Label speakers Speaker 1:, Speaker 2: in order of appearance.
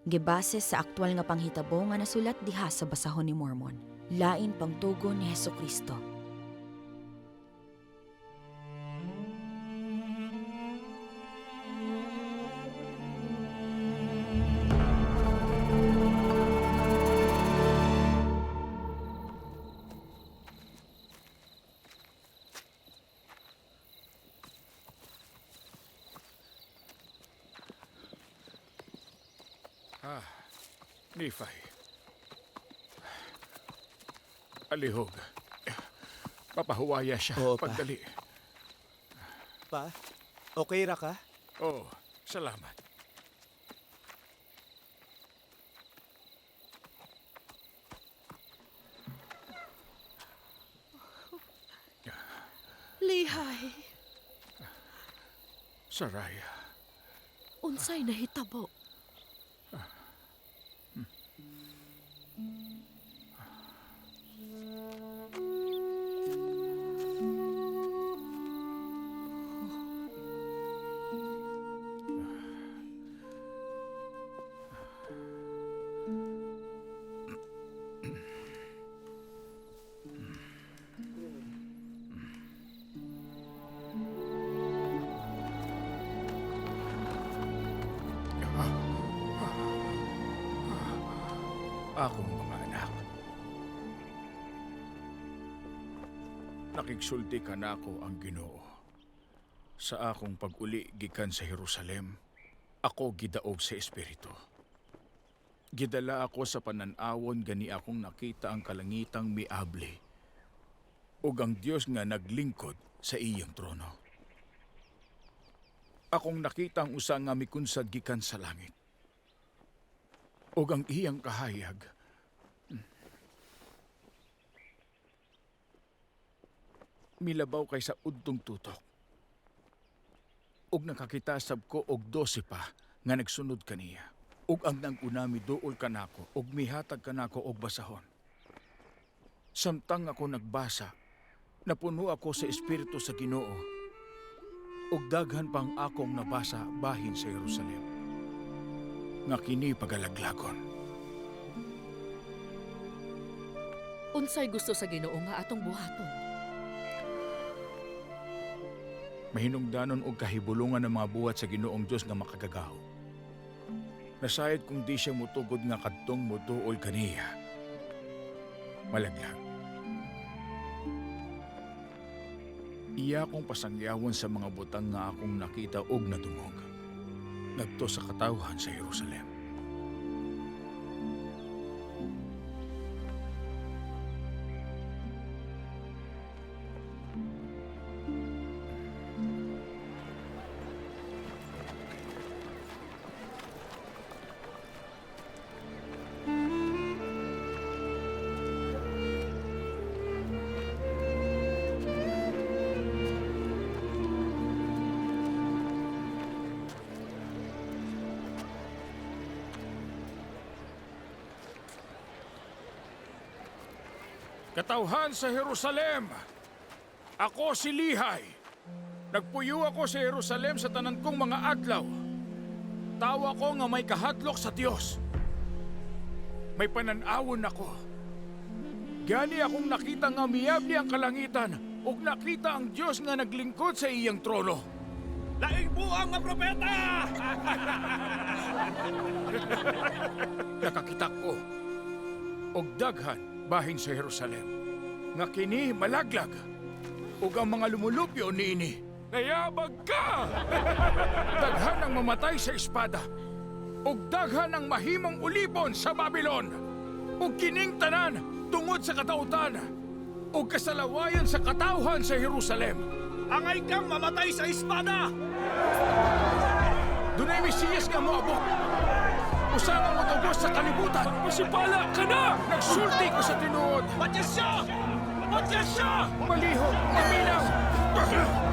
Speaker 1: Gibase sa aktwal nga panghitabo nga nasulat diha sa basahon ni Mormon. Lain pangtugon ni Hesukristo.
Speaker 2: Nephi. Alihog. Papahuwaya siya.
Speaker 3: Oo, pa.
Speaker 2: Pagdali.
Speaker 3: Pa, okay ra ka?
Speaker 2: Oo, salamat.
Speaker 4: Lihay,
Speaker 2: Saraya.
Speaker 4: unsay nahitabo?
Speaker 2: Akong mga anak. Nakigsulti ka nako ang Ginoo. Sa akong pag-uli gikan sa Jerusalem, ako gidaog sa Espiritu. Gidala ako sa panan-awon gani akong nakita ang kalangitang miabli ug ang Dios nga naglingkod sa iyang trono. Akong nakita ang usa nga mikunsad gikan sa langit ug ang iyang kahayag milabaw kaysa udtong tutok. Ug nakakita sab ko og 12 pa nga nagsunod kaniya. Ug ang nang-una miduol kanako ug mihatag kanako og basahon. Samtang ako nagbasa, napuno ako sa Espiritu sa Ginoo. Ug daghan pang akong nabasa bahin sa Jerusalem. Nga kini pagalaglagon.
Speaker 4: Unsay gusto sa Ginoo nga atong buhaton?
Speaker 2: Mahinungdanon og kahibulungan ng mga buhat sa Ginoong Dios nga makagagaho. Nasayod kung di siya mutugod nga kadtong moduol kaniya. Malaglag. Iya akong pasangyawon sa mga butang nga akong nakita og nadungog ngadto sa katawhan sa Jerusalem. Katawhan sa Jerusalem! Ako si Lihay. Nagpuyo ako sa Jerusalem sa tanan kong mga adlaw. Tawa ko nga may kahadlok sa Dios. May panan-awon ako. Gani akong nakita nga miyabli ang kalangitan ug nakita ang Dios nga naglingkod sa iyang trono.
Speaker 5: Laing buang nga propeta!
Speaker 2: Nakakita ko og daghan bahin sa Jerusalem nga kini malaglag ug ang mga lumulupyo niini. Nayabag ka! Daghan ang mamatay sa espada ug daghan ang mahimong ulipon sa Babylon. Ug kining tanan tungod sa katautan ug kasalawayan sa katawhan sa Jerusalem.
Speaker 5: Angay kang mamatay sa espada!
Speaker 2: Dunay Mesiyas nga moabot. Usa nga motubos sa kalibutan. Masipala ka na! Nagsulti ko sa tinuod.
Speaker 5: Patya siya! Patya siya!
Speaker 2: Malihok, maminaw.
Speaker 4: Bakakon!